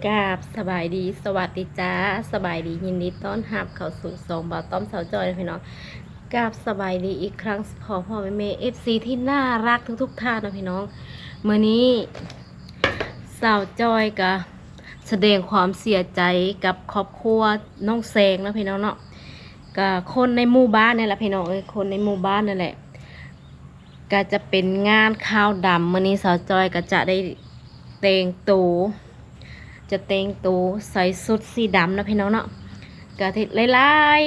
ກາບສະບາຍດີ ສະຫວັດດີຈ້າ ສະບາຍດີ ຍິນດີຕ້ອນຮັບເຂົ້າສູ່ຊ່ອງບ່າວຕ້ອມສາວຈ້ອຍນະພີ່ນ້ອງ. ກາບສະບາຍດີອີກຄັ້ງ ພໍ່ໆ ແມ່ໆ ເອັຟຊີ ທີ່ໜ້າຮັກທຸກໆທ່ານເນາະພີ່ນ້ອງ. ມື້ນີ້ສາວຈ້ອຍກະສະແດງຄວາມເສຍໃຈກັບຄອບຄົວນ້ອງແຊງເນາະພີ່ນ້ອງເນາະ, ກະຄົນໃນໝູ່ບ້ານນີ້ແຫຼະພີ່ນ້ອງເອີຍ ຄົນໃນໝູ່ບ້ານນີ້ແຫຼະ. ກະຈະເປັນງານຂາວດຳ, ມື້ນີ້ສາວຈ້ອຍກະຈະໄດ້ແຕ່ງໂຕ ຈະແຕ່ງໂຕໃສ່ຊຸດສີດຳເນາະພີ່ນ້ອງເນາະ. ກະຫຼາຍ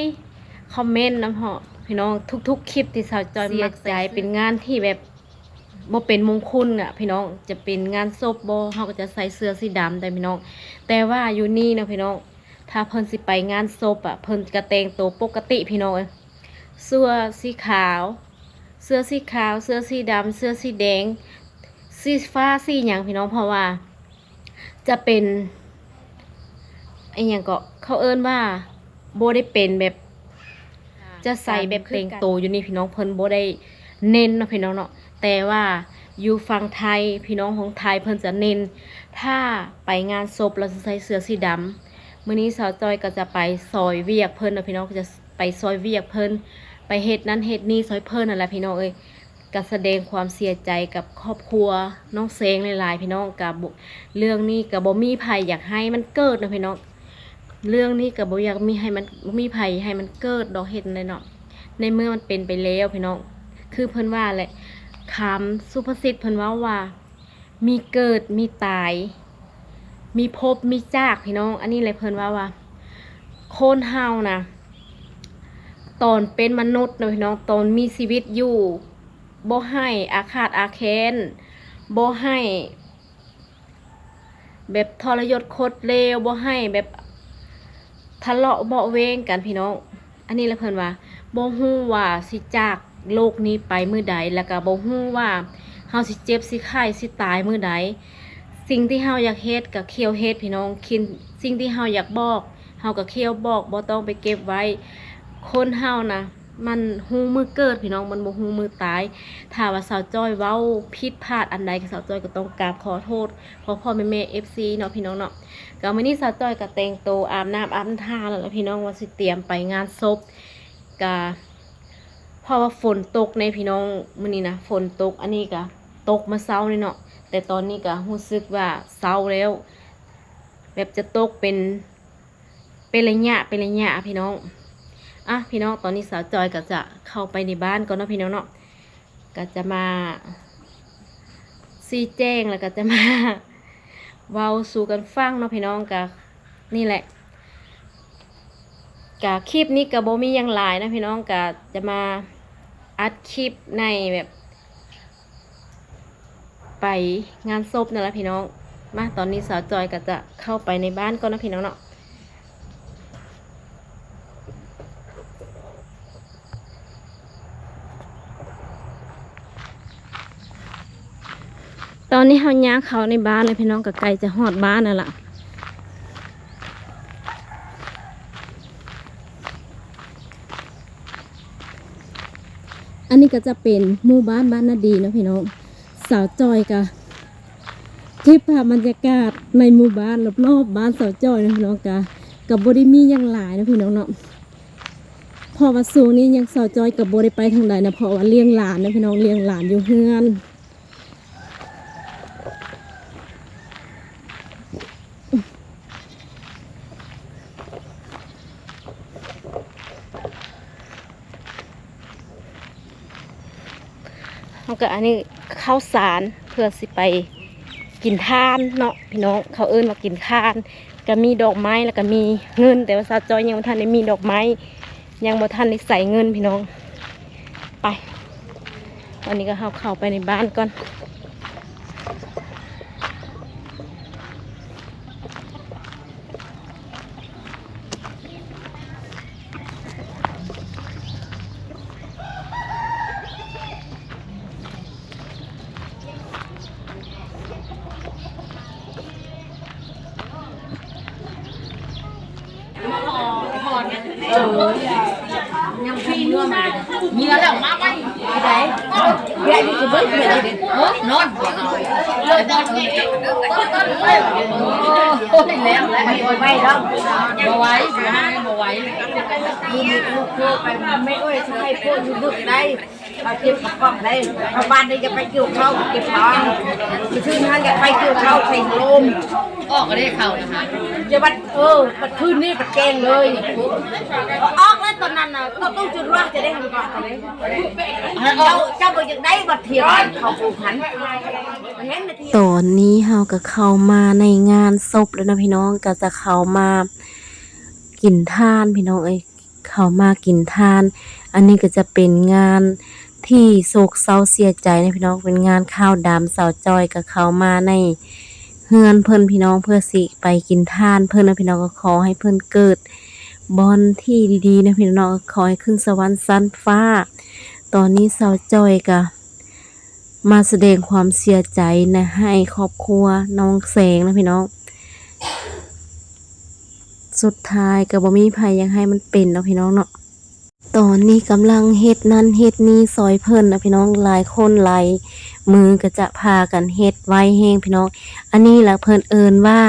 ໆຄອມເມັນນຳເນາະພີ່ນ້ອງ, ທຸກໆຄລິບທີ່ສາວຈ້ອຍມັກໃສ່ ເປັນງານທີ່ແບບບໍ່ເປັນມົງຄຸນອະພີ່ນ້ອງ, ຈະເປັນງານສົບບໍ່ ເຮົາກໍຈະໃສ່ເສື້ອສີດຳໄດ໋ພີ່ນ້ອງ. ແຕ່ວ່າຢູ່ນີ້ເນາະພີ່ນ້ອງ ຖ້າເພິ່ນຊິໄປງານສົບອະ ເພິ່ນກະແຕ່ງໂຕປົກກະຕິພີ່ນ້ອງເອີຍ, ເສື້ອສີຂາວ ເສື້ອສີຂາວ ເສື້ອສີດຳ ເສື້ອສີແດງ ສີຟ້າ ສີຫຍັງພີ່ນ້ອງ. ເພາະວ່າຈະເປັນ ອີ່ຫຍັງເກາະ ເຂົາເອີ້ນວ່າ ບໍ່ໄດ້ເປັນແບບ ຈະໃສ່ແບບແຕ່ງໂຕຢູ່ນີ້ພີ່ນ້ອງ ເພິ່ນບໍ່ໄດ້ເນັ້ນເນາະພີ່ນ້ອງເນາະ. ແຕ່ວ່າຢູ່ຝັ່ງໄທ ພີ່ນ້ອງຂອງໄທເພິ່ນຈະເນັ້ນ ຖ້າໄປງານສົບລະຊິໃສ່ເສື້ອສີດຳ. ມື້ນີ້ສາວຈ້ອຍກໍຈະໄປຊ່ອຍວຽກເພິ່ນເນາະພີ່ນ້ອງ, ຈະໄປຊ່ອຍວຽກເພິ່ນ ໄປເຮັດນັ້ນເຮັດນີ້ຊ່ອຍເພິ່ນນັ້ນແຫຼະພີ່ນ້ອງເອີຍ. ກະສະແດງຄວາມເສຍໃຈກັບຄອບຄົວນ້ອງແຊງຫຼາຍໆພີ່ນ້ອງ. ກະບໍ່ ເລື່ອງນີ້ກະບໍ່ມີໃຜຢາກໃຫ້ມັນເກີດເນາະພີ່ນ້ອງ, ເລື່ອງນີ້ກະບໍ່ຢາກມີໃຫ້ມັນ ບໍ່ມີໃຜໃຫ້ມັນເກີດດອກ ເຮັດແນວໃດເນາະ ໃນເມື່ອມັນເປັນໄປແລ້ວພີ່ນ້ອງ. ຄືເພິ່ນວ່າແຫຼະ ຄຳສຸພາສິດເພິ່ນເວົ້າວ່າ ມີເກີດມີຕາຍ ມີພົບມີຈາກພີ່ນ້ອງ. ອັນນີ້ແຫຼະເພິ່ນເວົ້າວ່າ ຄົນເຮົານະ ຕອນເປັນມະນຸດເນາະພີ່ນ້ອງ ຕອນມີຊີວິດຢູ່ ບໍ່ໃຫ້ອາຄາດອາແຄ້ນ ບໍ່ໃຫ້ແບບທໍລະຍົດຄົດເລວ ບໍ່ໃຫ້ແບບທະເລາະເບາະແວ້ງກັນພີ່ນ້ອງ. ອັນນີ້ແຫຼະເພິ່ນວ່າ ບໍ່ຮູ້ວ່າຊິຈາກໂລກນີ້ໄປມື້ໃດ ແລ້ວກະບໍ່ຮູ້ວ່າເຮົາຊິເຈັບ ຊິໄຂ້ ຊິຕາຍມື້ໃດ. ສິ່ງທີ່ເຮົາຢາກເຮັດກະຂ້ຽວເຮັດພີ່ນ້ອງ, ສິ່ງທີ່ເຮົາຢາກບອກ ເຮົາກະຂ້ຽວບອກ ບໍ່ຕ້ອງໄປເກັບໄວ້. ຄົນເຮົານະ ມັນຮູ້ມື້ເກີດພີ່ນ້ອງ ມັນບໍ່ຮູ້ມື້ຕາຍ. ຖ້າວ່າສາວຈ້ອຍເວົ້າຜິດພາດອັນໃດ ສາວຈ້ອຍກໍຕ້ອງກາບຂໍໂທດພໍ່ໆແມ່ໆ ເອັຟຊີ ເນາະພີ່ນ້ອງເນາະ. ກໍມື້ນີ້ສາວຈ້ອຍກໍແຕ່ງໂຕອາບນ້ຳອາບທ່າແລ້ວລະພີ່ນ້ອງ ວ່າຊິຕຽມໄປງານສົບ. ກະເພາະວ່າຝົນຕົກແດ່ພີ່ນ້ອງ ມື້ນີ້ນະຝົນຕົກ. ອັນນີ້ກະຕົກມາເຊົ້ານີ້ເນາະ ແຕ່ຕອນນີ້ກະຮູ້ສຶກວ່າເຊົາແລ້ວ ແບບຈະຕົກເປັນ ເປັນໄລຍະ ເປັນໄລຍະພີ່ນ້ອງ. ອ່ະ ພີ່ນ້ອງ ຕອນນີ້ສາວຈອຍກໍຈະເຂົ້າໄປໃນບ້ານກ່ອນເນາະພີ່ນ້ອງເນາະ, ກໍຈະມາຊີ້ແຈງ ແລ້ວກໍຈະມາເວົ້າສູ່ກັນຟັງເນາະພີ່ນ້ອງ. ກໍນີ້ແຫຼະ ກໍຄລິບນີ້ກໍບໍ່ມີຫຍັງຫຼາຍນະພີ່ນ້ອງ, ກໍຈະມາອັດຄລິບໃນແບບ ໄປງານສົບນັ້ນລະພີ່ນ້ອງ. ມາ ຕອນນີ້ສາວຈອຍກໍຈະເຂົ້າໄປໃນບ້ານກ່ອນເນາະພີ່ນ້ອງເນາະ. ຕອນນີ້ເຮົາຍ່າງເຂົ້າໃນບ້ານແລ້ວພີ່ນ້ອງ, ກໍໃກ້ຈະຮອດບ້ານແລ້ວລະ. ອັນນີ້ກໍຈະເປັນໝູ່ບ້ານ ບ້ານນາດີເນາະພີ່ນ້ອງ. ສາວຈອຍກະເກັບພາບບັນຍາກາດໃນໝູ່ບ້ານ ລອບໆບ້ານສາວຈອຍເນາະພີ່ນ້ອງ. ກະ ກະບໍ່ໄດ້ມີຫຍັງຫຼາຍເນາະພີ່ນ້ອງເນາະ, ເພາະວ່າຊ່ວງນີ້ຍັງ ສາວຈອຍກະບໍ່ໄດ້ໄປທາງໃດນະ, ເພາະວ່າລ້ຽງຫຼານເນາະພີ່ນ້ອງ, ລ້ຽງຫຼານຢູ່ເຮືອນ. ເຮົາກໍ ອັນນີ້ເຂົ້າສານເພື່ອຊິໄປກິນຖ່ານເນາະພີ່ນ້ອງ, ເຂົາເອີ້ນວ່າກິນຖ່ານ. ກໍມີດອກໄມ້ ແລ້ວກໍມີເງິນ, ແຕ່ວ່າສາວຈອຍຍັງບໍ່ທັນໄດ້ມີດອກໄມ້ ຍັງບໍ່ທັນໄດ້ໃສ່ເງິນພີ່ນ້ອງ. ໄປ ຕອນນີ້ກໍເຮົາເຂົ້າໄປໃນບ້ານກ່ອນ. ເອີ ເມຍແລ້ວມາໄວ ໄດ້ ເມຍຢູ່ຊິເບິ່ງເມຍ ເອີ ນອນ ໂອ້ຍ ແລ້ວ ບໍ່ໄວດອກ ບໍ່ໄວ ບໍ່ໄວ ບໍ່ໄວ ແມ່ເອີຍ ຊິໃຫ້ໂພດຢູ່ເບິ່ງໄດ້ ເອົາເກັບເຂົ້າກ້ອງໄດ້ ເອົາບ້ານນີ້ຈະໄປກ່ຽວເຂົ້າ ເກັບຂອງ ຄືນນັ້ນຢາກໄປກ່ຽວເຂົ້າໃສ່ໂຮມ ອອກກໍໄດ້ເຂົ້ານະ ຈະບັດ ເອີ ບັດຄືນນີ້ບັດແຈ້ງເລີຍ ອອກແລ້ວຕອນນັ້ນນະ ກໍຕ້ອງຈຸດວ່າຈະໄດ້ຫັນກ່ອນເລີຍ ເຈົ້າ ເຈົ້າບໍ່ຢາກໄດ້ບັດທຽນເຂົ້າໂຮມຫັ້ນ ຕອນນີ້ເຮົາກໍເຂົ້າມາໃນງານສົບແລ້ວເນາະພີ່ນ້ອງ ກໍຈະເຂົ້າມາກິນທານພີ່ນ້ອງເອີຍ ເຂົ້າມາກິນທານ ອັນນີ້ກໍຈະເປັນງານທີ່ໂສກເສົ້າເສຍໃຈນະພີ່ນ້ອງ ເປັນງານຂາວດຳ ສາວຈ້ອຍກໍເຂົ້າມາໃນເຮືອນເພິ່ນພີ່ນ້ອງ ເພື່ອຊິໄປກິນທານເພິ່ນນະພີ່ນ້ອງ ກໍຂໍໃຫ້ເພິ່ນເກີດບ່ອນທີ່ດີໆນະພີ່ນ້ອງ ກໍຂໍໃຫ້ຂຶ້ນສະຫວັນຊັ້ນຟ້າ ຕອນນີ້ສາວຈ້ອຍກໍ ມາສະແດງຄວາມເສຍໃຈນະ ໃຫ້ຄອບຄົວນ້ອງແສງນະພີ່ນ້ອງ ສຸດທ້າຍກໍບໍ່ມີໃຜຢາກໃຫ້ມັນເປັນດອກພີ່ນ້ອງເນາະ ຕອນນີ້ກຳລັງເຮັດນັ້ນເຮັດນີ້ຊ່ອຍເພິ່ນນະພີ່ນ້ອງ ຫຼາຍຄົນຫຼາຍມືກໍຈະພາກັນເຮັດໄວແຮງພີ່ນ້ອງ ອັນນີ້ລະເພິ່ນເອີ້ນວ່າ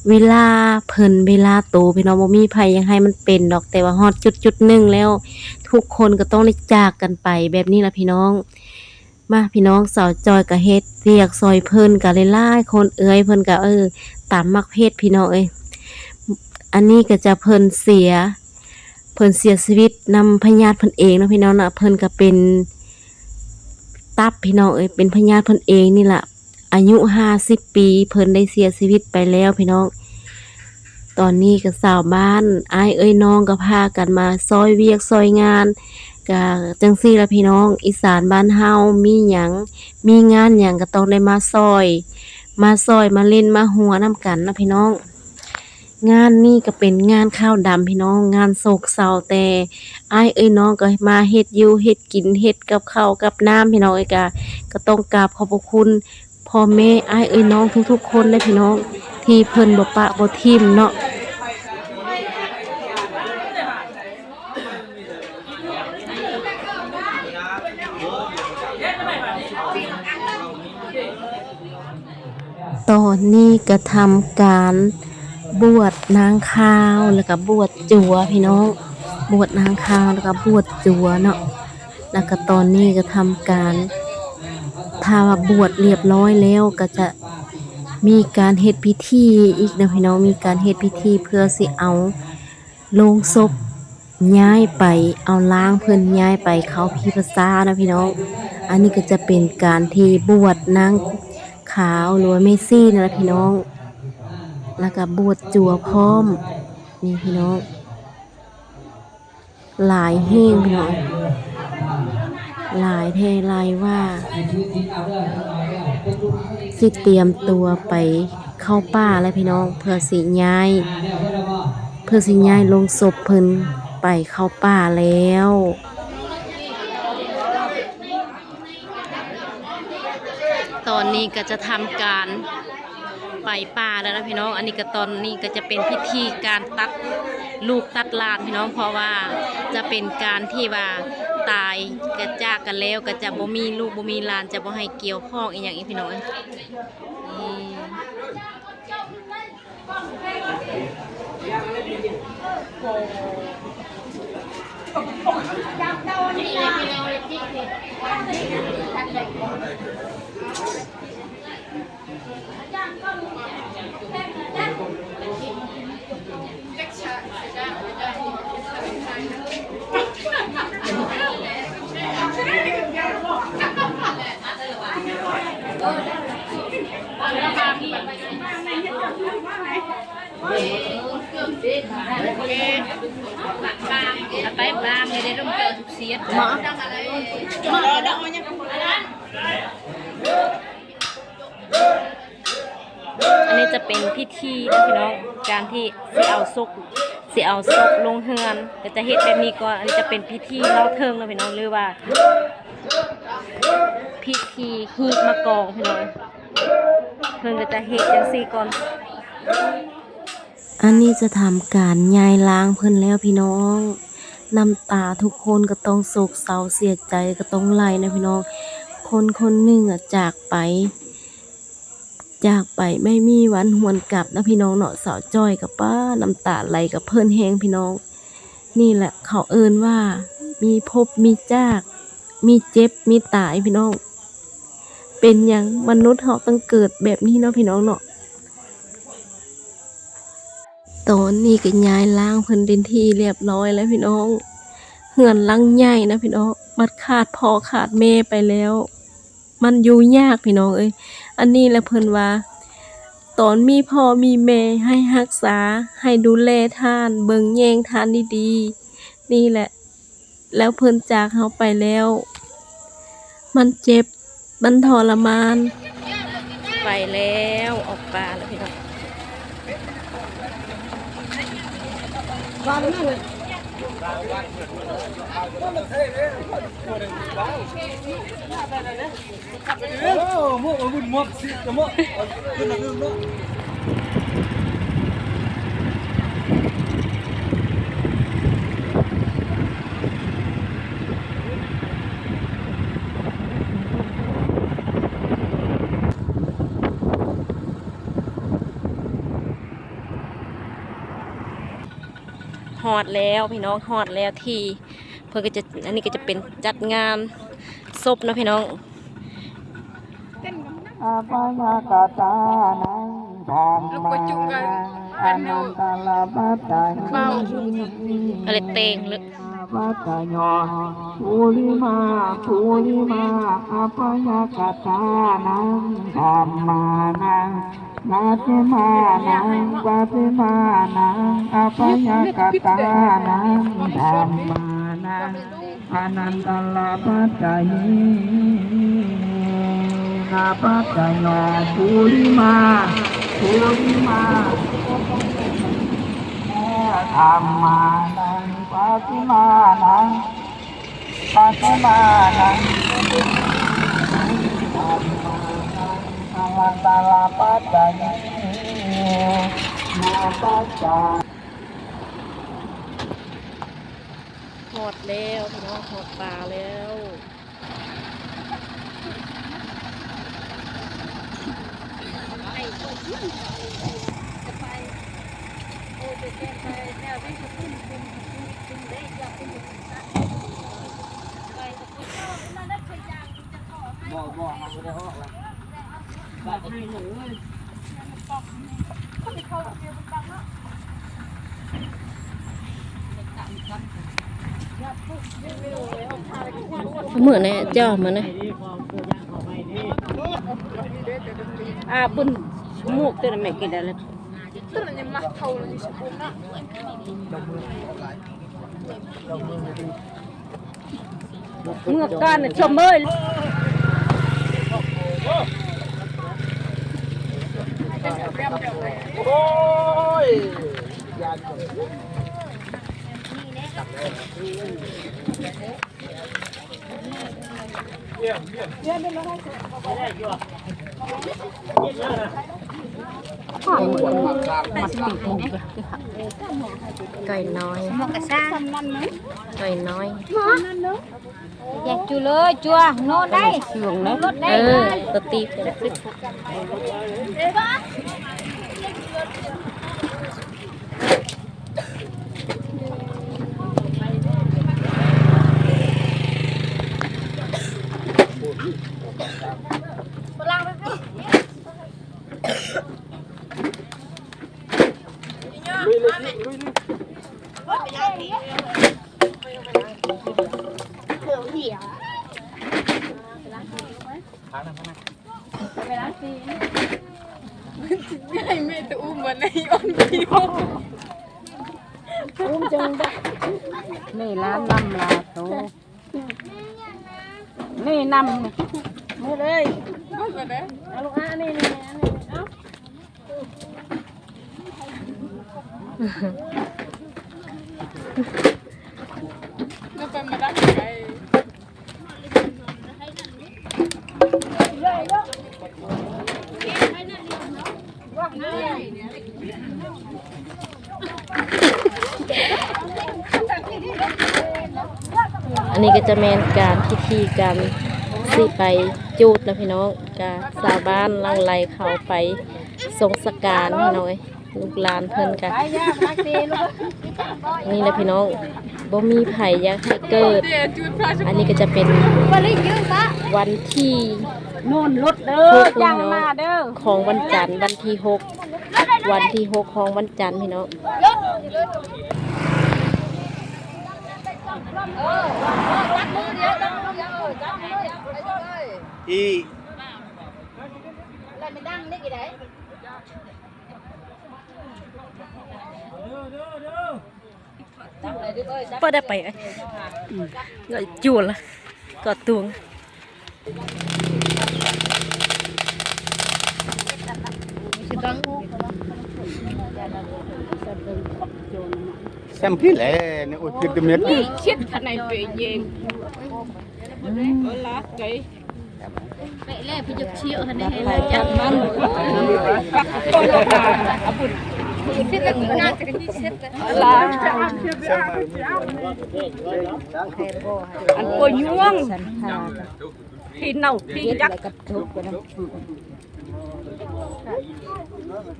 ເວລາເພິ່ນເວລາໂຕພີ່ນ້ອງ ບໍ່ມີໃຜຢາກໃຫ້ມັນເປັນດອກ ແຕ່ວ່າຮອດຈຸດໆໜຶ່ງແລ້ວ ທຸກຄົນກໍຕ້ອງໄດ້ຈາກກັນໄປແບບນີ້ລະພີ່ນ້ອງ. ມາພີ່ນ້ອງ ສາວຈ້ອຍກໍເຮັດວຽກຊ່ອຍເພິ່ນ ກໍຫຼາຍໆຄົນ ເອື້ອຍເພິ່ນກໍ ເອີ ຕຳໝາກເຜັດພີ່ນ້ອງເອີຍ ອັນນີ້ກໍຈະເພິ່ນເສຍ ເພິ່ນເສຍຊີວິດນຳພະຍາດເພິ່ນເອງເນາະພີ່ນ້ອງເນາະ ເພິ່ນກໍເປັນຕັບພີ່ນ້ອງເອີຍ ເປັນພະຍາດເພິ່ນເອງນີ້ລະ ອາຍຸຫ້າສິບປີ ເພິ່ນໄດ້ເສຍຊີວິດໄປແລ້ວພີ່ນ້ອງ. ຕອນນີ້ກໍຊາວບ້ານ ອ້າຍເອື້ອຍນ້ອງກໍພາກັນມາຊ່ອຍວຽກຊ່ອຍງານ ກະຈັ່ງຊີ້ລະພີ່ນ້ອງ ອີສານບ້ານເຮົາມີຫຍັງ ມີງານຫຍັງກໍຕ້ອງໄດ້ມາຊ່ອຍ ມາຊ່ອຍ ມາຫຼິ້ນ ມາຫົວນຳກັນນະພີ່ນ້ອງ. ງານນີ້ກໍເປັນງານຂາວດຳພີ່ນ້ອງ ງານໂສກເສົ້າ ແຕ່ອ້າຍເອື້ອຍນ້ອງກໍມາເຮັດຢູ່ເຮັດກິນ ເຮັດກັບເຂົ້າກັບນ້ຳພີ່ນ້ອງເອີຍ ກະ ກໍຕ້ອງກາບຂອບພະຄຸນ ພໍ່ແມ່ອ້າຍເອື້ອຍນ້ອງທຸກໆຄົນເດີພີ່ນ້ອງ ທີ່ເພິ່ນບໍ່ປະບໍ່ຖິ້ມເນາະ. ຕອນນີ້ກະທຳການບວດນາງຄາວ ແລ້ວກະບວດຈົວພີ່ນ້ອງ ບວດນາງຄາວ ແລ້ວກະບວດຈົວເນາະ. ແລ້ວກະຕອນນີ້ກະທຳການ ຖ້າວ່າບວດລຽບຮ້ອຍແລ້ວກະຈະມີການເຮັດພິທີອີກເນາະພີ່ນ້ອງ ມີການເຮັດພິທີເພື່ອຊິເອົາໂລງສົບຍ້າຍໄປ ເອົາຮ່າງເພິ່ນຍ້າຍໄປເຂົ້າທີ່ພາສາເນາະພີ່ນ້ອງ. ອັນນີ້ກະຈະເປັນການທີ່ບວດນາງຂາວ ຫຼືວ່າແມ່ຊີນັ້ນລະພີ່ນ້ອງ ແລ້ວກະບວດຈົວພ້ອມ ນີ້ພີ່ນ້ອງ. ຫຼາຍແຮງພີ່ນ້ອງ ຫຼາຍແທ້ຫຼາຍວ່າ ຊິຕຽມຕົວໄປເຂົ້າປ່າແລ້ວພີ່ນ້ອງ ເພື່ອຊິຍ້າຍ ເພື່ອຊິຍ້າຍໂລງສົບເພິ່ນໄປເຂົ້າປ່າແລ້ວ. ຕອນນີ້ກໍຈະທຳການໄປປ່າແລ້ວນະພີ່ນ້ອງ. ອັນນີ້ກໍ ຕອນນີ້ກໍຈະເປັນພິທີການຕັດລູກຕັດຫຼານພີ່ນ້ອງ ເພາະວ່າຈະເປັນການທີ່ວ່າຕາຍກະຈາກກັນແລ້ວ ກໍຈະບໍ່ມີລູກບໍ່ມີຫຼານ ຈະບໍ່ໃຫ້ກ່ຽວຂ້ອງອີ່ຫຍັງອີກພີ່ນ້ອງເອີຍ. ນີ້ ເອົາໄປບາງໃຫ້ໄດ້ລົມເຈົ້າສຸກສຽດ. ອັນນີ້ຈະເປັນພິທີເນາະພີ່ນ້ອງ ການທີ່ຊິເອົາສົບ ຊິເອົາສົບລົງເຮືອນ ກໍຈະເຮັດແບບນີ້ກ່ອນ. ອັນນີ້ຈະເປັນພິທີເລົ່າເຖິງເນາະພີ່ນ້ອງ ຫຼືວ່າພິທີຮີບມາກອງພີ່ນ້ອງ ເພິ່ນກໍຈະເຮັດຈັ່ງຊີ້ກ່ອນ. ອັນນີ້ຈະທຳການຍ້າຍຮ່າງເພິ່ນແລ້ວພີ່ນ້ອງ. ນ້ຳຕາທຸກຄົນກໍຕ້ອງໂສກເສົ້າເສຍໃຈ ກໍຕ້ອງໄຫຼນະພີ່ນ້ອງ. ຄົນຄົນໜຶ່ງອະຈາກໄປ ຈາກໄປໄມ່ມີວັນຫວນກັບນະພີ່ນ້ອງເນາະ. ສາວຈ້ອຍກໍປ້າ ນ້ຳຕາໄຫຼກັບເພິ່ນແຮງພີ່ນ້ອງ. ນີ້ແຫຼະເຂົາເອີ້ນວ່າມີພົບມີຈາກ ມີເຈັບມີຕາຍພີ່ນ້ອງ. ເປັນຫຍັງມະນຸດເຮົາຕ້ອງເກີດແບບນີ້ເນາະພີ່ນ້ອງເນາະ. ຕອນນີ້ກໍຍ້າຍລ່າງເພິ່ນເປັນທີ່ລຽບຮ້ອຍແລ້ວພີ່ນ້ອງ. ເຮືອນຫຼັງໃຫຍ່ນະພີ່ນ້ອງ ບັດຂາດພໍ່ຂາດແມ່ໄປແລ້ວ ມັນຢູ່ຍາກພີ່ນ້ອງເອີຍ. ອັນນີ້ແຫຼະເພິ່ນວ່າ ຕອນມີພໍ່ມີແມ່ໃຫ້ຮັກສາ ໃຫ້ດູແລທ່ານ ເບິ່ງແຍງທ່ານດີໆ. ນີ້ແຫຼະ ແລ້ວເພິ່ນຈາກເຮົາໄປແລ້ວ ມັນເຈັບ ມັນທໍລະມານ. ໄປແລ້ວ ອອກປ່າແລ້ວພີ່ນ້ອງ. ຮອດແລ້ວພີ່ນ້ອງ ຮອດແລ້ວທີ່ ເພິ່ນກໍຈະ ອັນນີ້ກໍຈະເປັນຈັດງານສົບເນາະພີ່ນ້ອງ. ອະພະຍະກະຕານັງ ທຳມານັງ ອະນັນຕະລະປັດຕະຍາ ອະໄລແຕ່ງເລີຍ ປັດຕະຍາ ປຸລິມາ ປຸລິມາ ອະພະຍະກະຕານັງ ທຳມານັງ ປັດຕິມານັງ ປັດຕິມານັງ ອະພະຍະກະຕານັງ ທຳມານັງ ອະນັນຕະລະປັດຕະເຍນະປັດຕະຍາ ປຸລິມາ ປຸລິມາ ທຳມານັງ ປັດຕິມານັງ ປັດຕິມານັງ ທຳມານັງ ອະນັນຕະລະປັດຕະເຍນະປັດຕະ ຮອດແລ້ວພີ່ນ້ອງ ຮອດປ່າແລ້ວ. ມື້ນີ້ເຈົ້າມື້ນີ້ ອາ ປຸ້ນໝວກຕົວນັ້ນແມ່ກິນໄດ້ແລ້ວ ຕົວນັ້ນຍັງມັກເທົ່າລະຢູ່ສະປູນນະ. ເມືອການຊົມເອີຍ ໂອ້ຍ ໄກ່ນ້ອຍ ໄກ່ນ້ອຍ ຢ່າຈູເລີຍ ຈົວ ໂນໄດ້ ລົດໄດ້ ເອີ ຕົວຕີບ. ໄປລ້າງຕີນ ໃຫ້ແມ່ຕະອຸ້ມບໍ່ໄດ້ ອ່ອນໄປ ອຸ້ມຈັ່ງ ນີ້ລານນຳລາໂຕ ນີ້ນຳ ນີ້ເລີຍ ເອົາລູກອາ ນີ້ ນີ້ ນີ້ ເອົາ. ເ ອັນນີ້ກໍຈະແມ່ນການພິທີການຊິໄປຈູດນະພີ່ນ້ອງ ກະຊາວບ້ານຫຼັ່ງໄຫຼເຂົ້າໄປສົ່ງສະການພີ່ນ້ອງເອີຍ ລູກຫຼານເພິ່ນກະ ນີ້ແຫຼະພີ່ນ້ອງ ບໍ່ມີໃຜຢາກໃຫ້ເກີດ. ອັນນີ້ກໍຈະເປັນວັນທີ ໂນນລົດເດີ ຫກ ຈັ່ງມາເດີ ຂອງວັນຈັນ ວັນທີຫົກ ວັນທີຫົກຂອງວັນຈັນພີ່ນ້ອງ. ບໍ່ໄດ້ໄປ ອືມ ຈູລະ ກໍຕຸງ. ແຊມພີແຫຼະ ນີ້ ໂອ້ຍ ເຈັດເມັດ ນີ້ ເຈັດຂະໜາດເປເຢງ ເອີ ລາກໄກ ໄປແລ້ວ ໄປຢາກຊິວຫັ້ນແຫຼະ ໄປຈັບມັນ ປັກໂຕນອອກມາ ເອົາບຸນ ເຈັດເມັດ ໜ້າຈະມີເຈັດແລ້ວ ລາ ອັນໂກຍຍວງ ທີ່ເນົ່າທີ່ຈັກ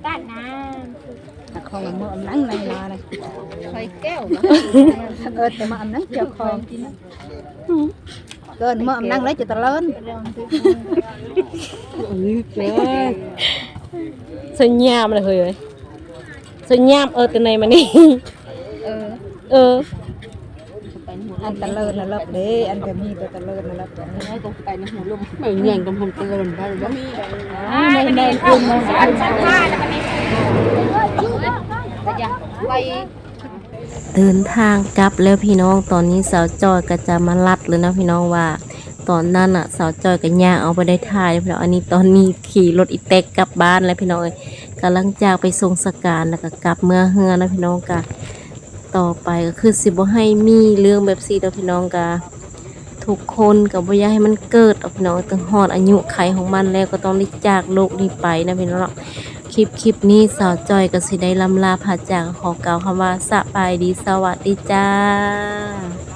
ຕາດນາ ຂອງເມື່ອອຳນັງໃນລານະ ໄຂ່ແກ້ວ ເອີ ແຕ່ມາອຳນັງເຈົ້າຂອງ ເກີນເມື່ອອຳນັງແລ້ວຈະຕະເລີນ ອັນນີ້ເກີນ ສັນຍາມລະເຮີຍ ສັນຍາມ ເອີ ແຕ່ໃນມານີ້ ເອີ ເອີ ອັນຕະເລີນນະລັບເດ້ ອັນກໍມີແຕ່ຕະເລີນນະລັບ ໄປນະຫົວລົມ ໄປຫຍັງກໍມັນຕະເລີນໄດ້ບໍ່? ເດີນທາງກັບແລ້ວພີ່ນ້ອງ ຕອນນີ້ສາວຈ້ອຍກໍຈະມາລັດເລີຍເນາະພີ່ນ້ອງວ່າ ຕອນນັ້ນນະສາວຈ້ອຍກໍຍ່າງເອົາ ບໍ່ໄດ້ຖ່າຍພີ່ນ້ອງ. ອັນນີ້ຕອນນີ້ຂີ່ລົດອີແຕັກກັບບ້ານແລ້ວພີ່ນ້ອງເອີຍ ກຳລັງຈາກໄປສົ່ງສະການ ແລ້ວກໍກັບເມືອເຮືອນນະພີ່ນ້ອງ. ກະ ຕໍ່ໄປກໍຄືຊິບໍ່ໃຫ້ມີເລື່ອງແບບຊີ້ດອກພີ່ນ້ອງ ກະທຸກຄົນກໍບໍ່ຢາກໃຫ້ມັນເກີດດອກພີ່ນ້ອງ ເຖິງຮອດອາຍຸໄຂຂອງມັນແລ້ວກໍຕ້ອງໄດ້ຈາກໂລກນີ້ໄປນະພີ່ນ້ອງເນາະ. ຄລິບ ຄລິບນີ້ສາວຈ້ອຍກໍຊິໄດ້ລ່ຳລາພາຈາກ ຂໍກ່າວຄຳວ່າສະບາຍດີ ສະຫວັດດີຈ້າ.